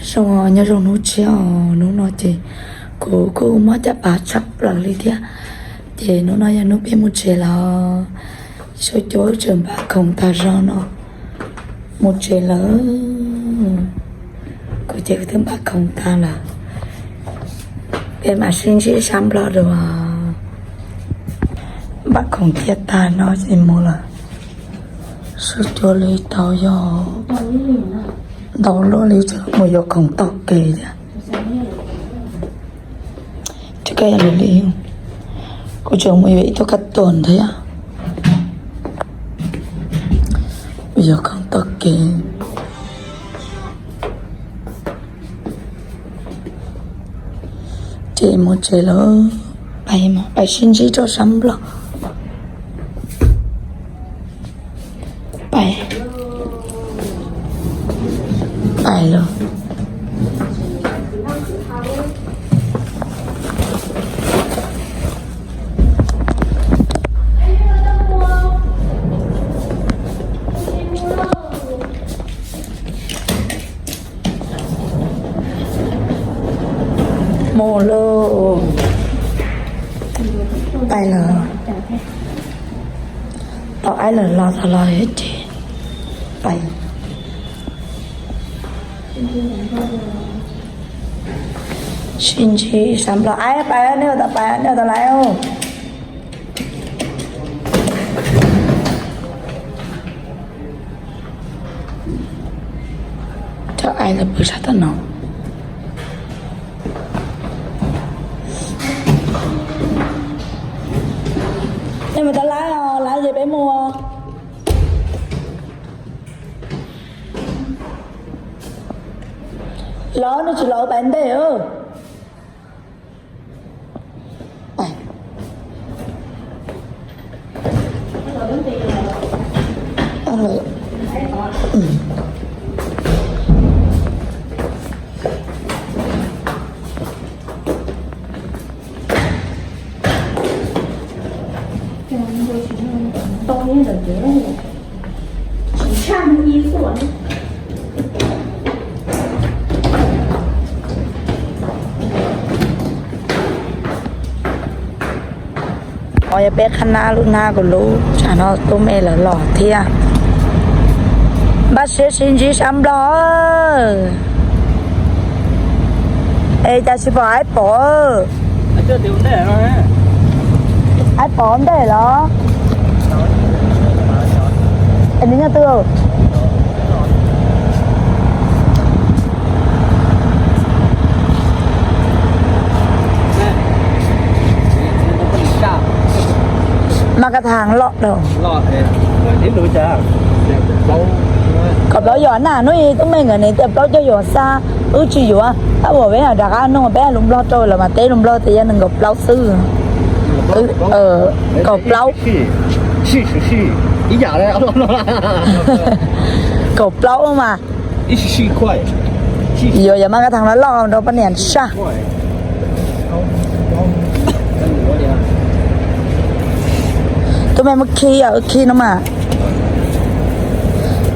Zoo, nyob zoo hnub tshiab os, hnub no ces kuv kuj mob caj pas tshaj plaws li thiab. Ces hnub no yog hnub peb mus tsev lawm. Sab cuab tseem npaj khoom tag zog no mus tsev lawm. Kuv ces kuv twb npaj khoom tag lawm. Peb mam sib ntsib sab Nplog dua. Npaj khoom kiag tag no ces mus lawm. Sab cuab li tau yog ntau luaj li, tseem mus yuav khoom taug kev thiab. Tsis kaj li, kuv tseem mus yuav ib tug kab tuam thiab. Yuav khoom taug kev. Ces mus tsev lawm, pais sib ntsib rau sab Nplog. Pais, pais lawm. Mus lauj. Pais lawm. Tau aib lawm los tau los ces pais. Sib ntsib sab Nplog, aib pais, nej ua tau pais, nej ua tau laiv. Cov aib lawv pw sab tom no. Nej mus tau laiv os, laiv ces peb mus. Los nej tsis los pais ntej. Os, yog peb qhab nab lub hnab kuv lub tsam no tub me lawv los thiab. Npaj siab sib ntsib sab Nplog. Es cas tsis pom Aib Pov? Aib Pov ntej los? Es nws nyob twg? Maj Kab Thas loj dhau. Kaum plaub yuam na, hnub ib tub me nkawd niam tias plaub caug yuam xwb, wb tsis yuav. Tab sis peb rov qab nug peb lus Nplog rau lawv mas teb lus Nplog tias yog nees nkaum plaub xwb. Kaum plaub. Kaum plaub mas. Yuav yog Maj Kab Thas no loj rau poj niam saj. Tub me muab khi, wb khi no mas.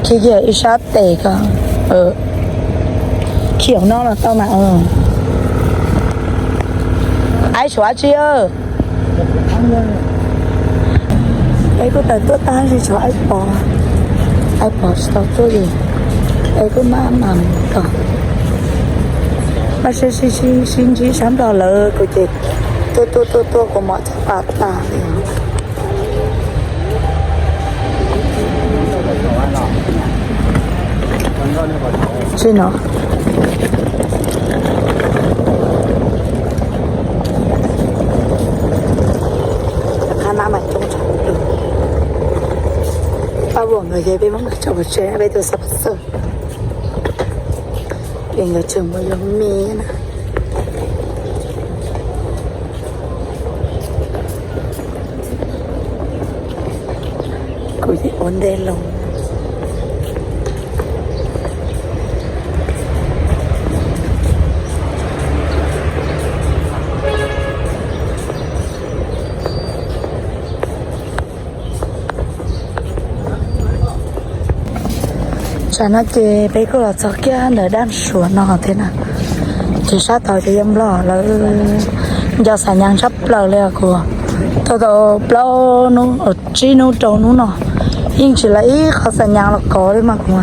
Khi kiag ib sab tes ko. Khi hauv no los tau mas. Aib suav tsi. Es kuj tawm tuaj tag zis tshuav Aib Pov, Aib Pov tsis tau tuaj li. Es kuj maj mam mus tom. Mas sib sib sib ntsib sab Nplog lawm kuv ces tuaj tuaj tuaj tuaj kuv mov caj pas tas li. Tsis no. Qhab nab mas coob tshaj plaws. Pab Vuam nkawd ces peb muab nkawd tso pov tseg, peb tuaj xa pov xwb. Ces nkawd tseem mus yuav me na. Kuv ces ua ntej loo. Tam no ces peb kuj los txog kiag ntawm daj suav no thiab na. Ces sab tod ces yog Nplog lawv nco Xam Nyas tshaj plaws li os kuv. Tau tau plaub hnub, tsib hnub rau hnub no yeej tsis lawv ib qho Xam Nyas los kov li mas kuv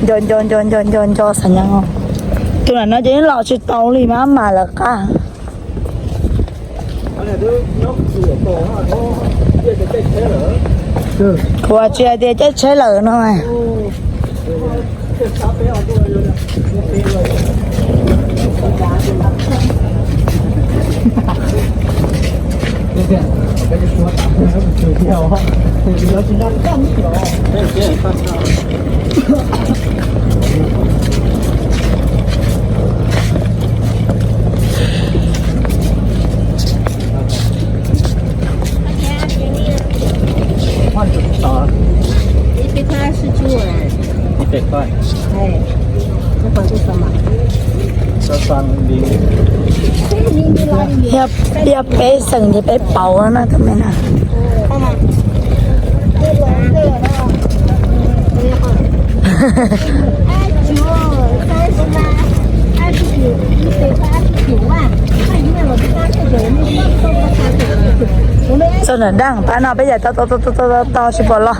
nco nco nco nco nco nco Xam Nyas. Tus ntawm no ces yeej los tsis tau li mas mam lawv qab. Kuv tsis hais tias caij tsheb lawm no. Yog, yog peb xeem ces peb pauv na tus me na. Txog nram daj pab no peb yam tau tau tau tau tsis pom los.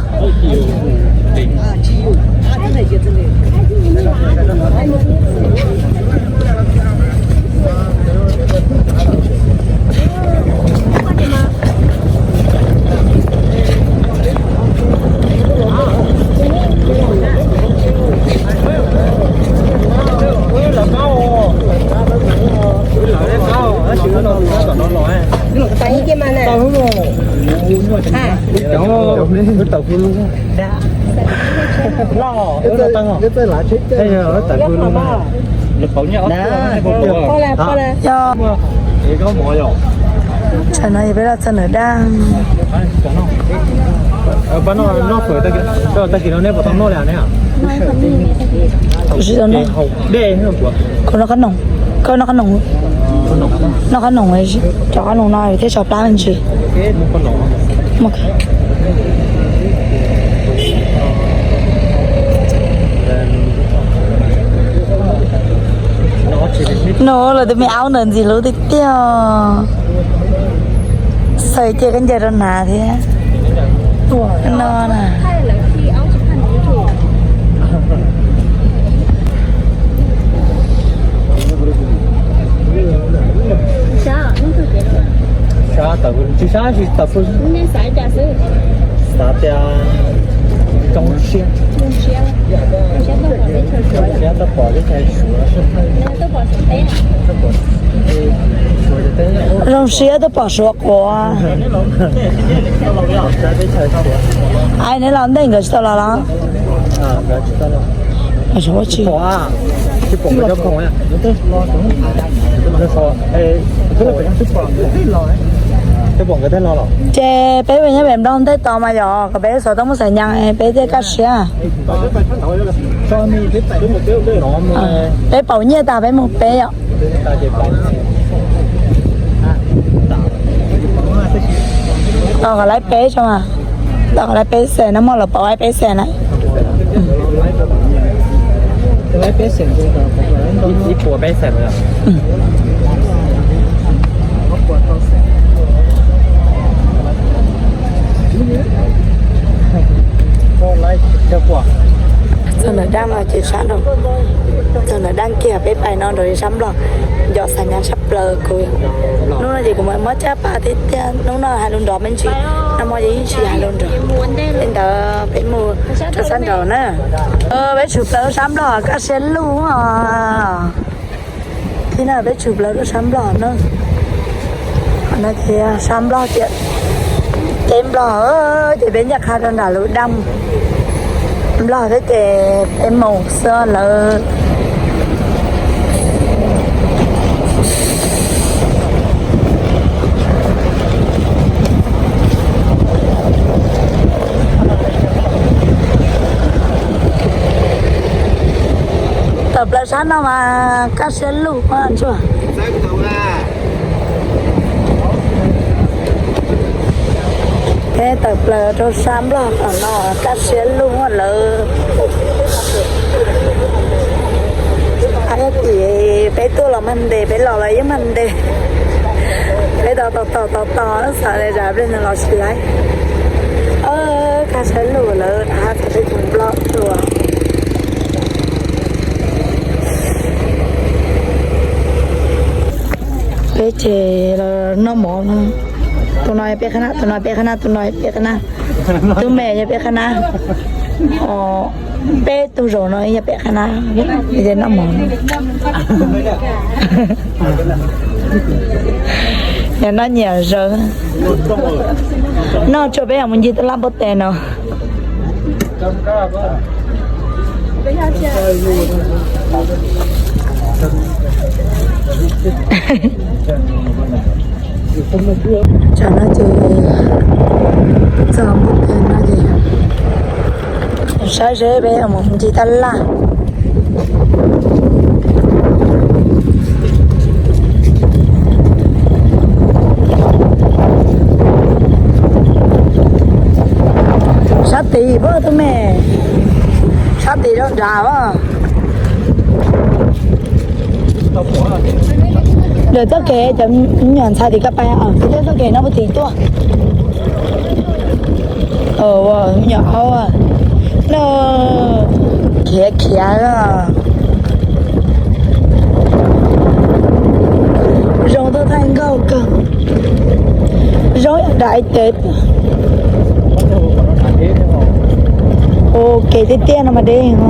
Tam no peb los txog ntawm daj. Kuv noj qab noom, noj qab noom, rov qab noom no thiab tso plab me ntsis. No lawv tus me aub ntawd ntxim hlub tiag tiag. Xaws cia khaub ncaws rau hnav thiab. No na. Sab tawm, tsis sab, tsis tawm, xav tias zoo siab, zoo siab tuaj pom teb chaws Suav. Zoo siab tuaj pom Suav quav. Ai, neb los ntej nkawd tsis tau los los? Ces peb mus nyob pem Nplog ntej tos mas yog kom peb xav tau muaj Xam Nyas peb thiaj kaj siab. Peb pauv nyiaj tas peb mus peb yom. Tos kom lawv peb tso mas. Tos kom lawv peb xees na, muaj lawv pauv peb xees na. Txog ntawm daj no ces sab nraud, txog ntawm daj kiag peb pais no nraud sab Nplog, nco Xam Nyas tshaj plaws kuv. Hnub no ces kuv mam muab caj pas thiab tiag, hnub no hais lus nrov me ntsis, nag hmo ces yeej tsis hais lus nrov. Li ntawd peb mus rau sab nraud na. Peb tshwm plaws sab Nplog kaj siab lug os. Thiab na peb tshwm plaws rau sab Nplog na. Qhov no ces sab Nplog tias teb Nplog, ces peb ncaj qha rau nram lub daj Nplog thiab ces peb mus xwb lawm. Tawm plaws sab no mas kaj siab lug ntsuag. Peb tawm plaws rau sab Nplog tom no kaj siab lug lawm. Ab, tim peb tuaj los mag ntes, peb los los yeej mag ntes. Peb tos tos tos tos tos xav li zam pliag nws los tsis laib. Kab saib lus lawm na, txog peb tus Nplog tuaj. Peb ces los noj mov no. Tus no peb qhab na, tus no peb qhab na, tus no peb qhab na. Tub me yog peb qhab na. Peb tug zaum no yog peb qhab na. Ces noj mov no. Yog noj nyiam zaws. Noj tsuag peb yuav mus ncig taj laj npua tes no. Tsam no ces txog npua tes no ces saib seb peb mus ncig taj laj. Sab tid pab tub me, sab tid rau nrad pab. Lawv txoj kev cov me nyuam ntxhais tim kaj pais, txoj kev no puag tim tuaj. Ua me nyuam aub na, khiav khiav. Zoo tuaj thaij nkauj kawg. Zoo yam dais ces ua kev tiaj tiaj no mas deb.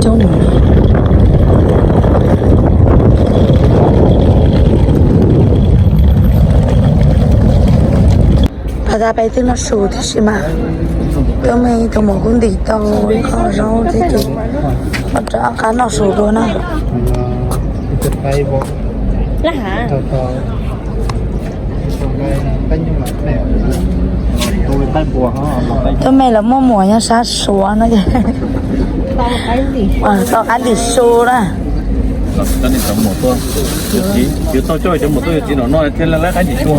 Coob. Pas tas peb twb noj su tib si mas, tub me tus muam kuj ntim tau ib qho zaub thiab ces rov qab noj su dua na. Tub me lawv muaj muam nyob sab Suav no ces tau qab ntim su na. Yuav tau coj cov muam tuaj yuav txiv no no thiaj li laib qab ntim su.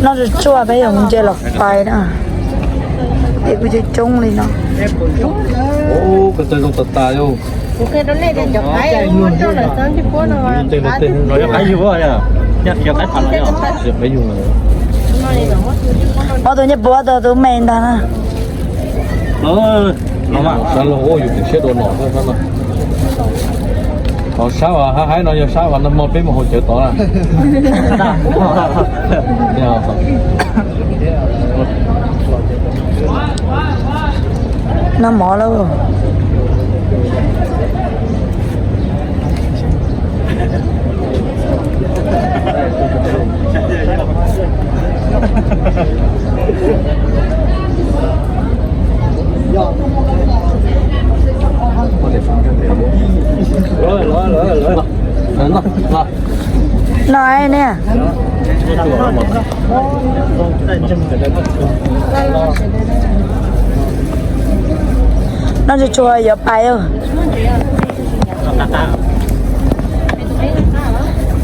Noj tsuag tsuag peb yuav mus nce los pais na. Es kuj coob coob li no. Ko taw zoo tas tas yog. Ob tug ncej puab tau tus me ntag na. Sab laug ua yus tus siab dua no. Qhov sab uas haib haib no yog sab uas nag hmo peb mus haus cawv tod na. Noj mov lauj. No ne. Noj tsuag tsuag yuav pais.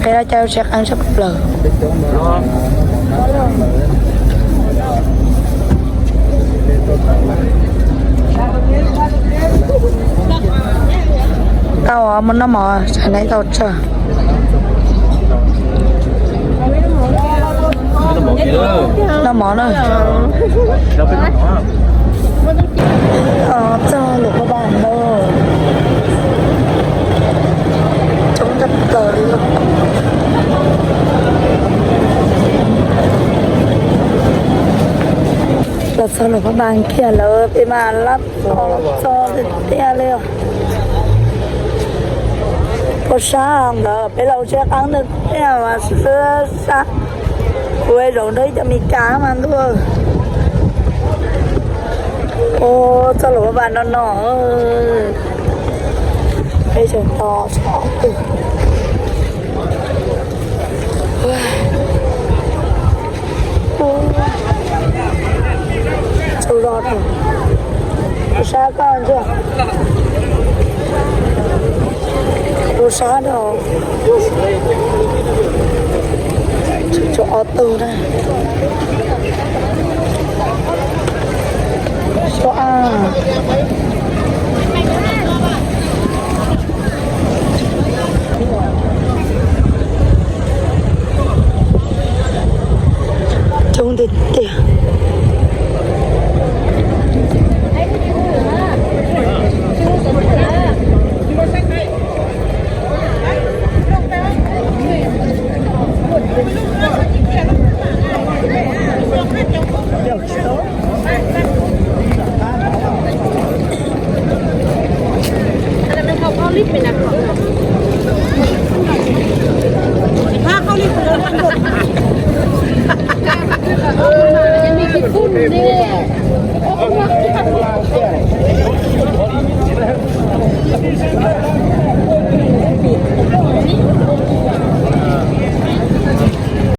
Qhia no cas tsis qeeb tshaj plaws. Tau mus noj mov, tsam neb tau tsawg. Noj mov na. Txog luam paj npas no, coob tshaj plaws li. Los txog luam paj npas kiag lawm, peb mas lab txog tiag tiag li. Puas sab ntawd peb los ua siab qeeb tiag tiag mas sab, kuv zaum nrog ib co Mes Kas mas ntuj. Ua txog luam paj npas no no, peb tseem tos ob tug. Tsaug zog, sab koj ntsuag. Sab no, tshuav ob tug na. Sab a, coob tiag tiag.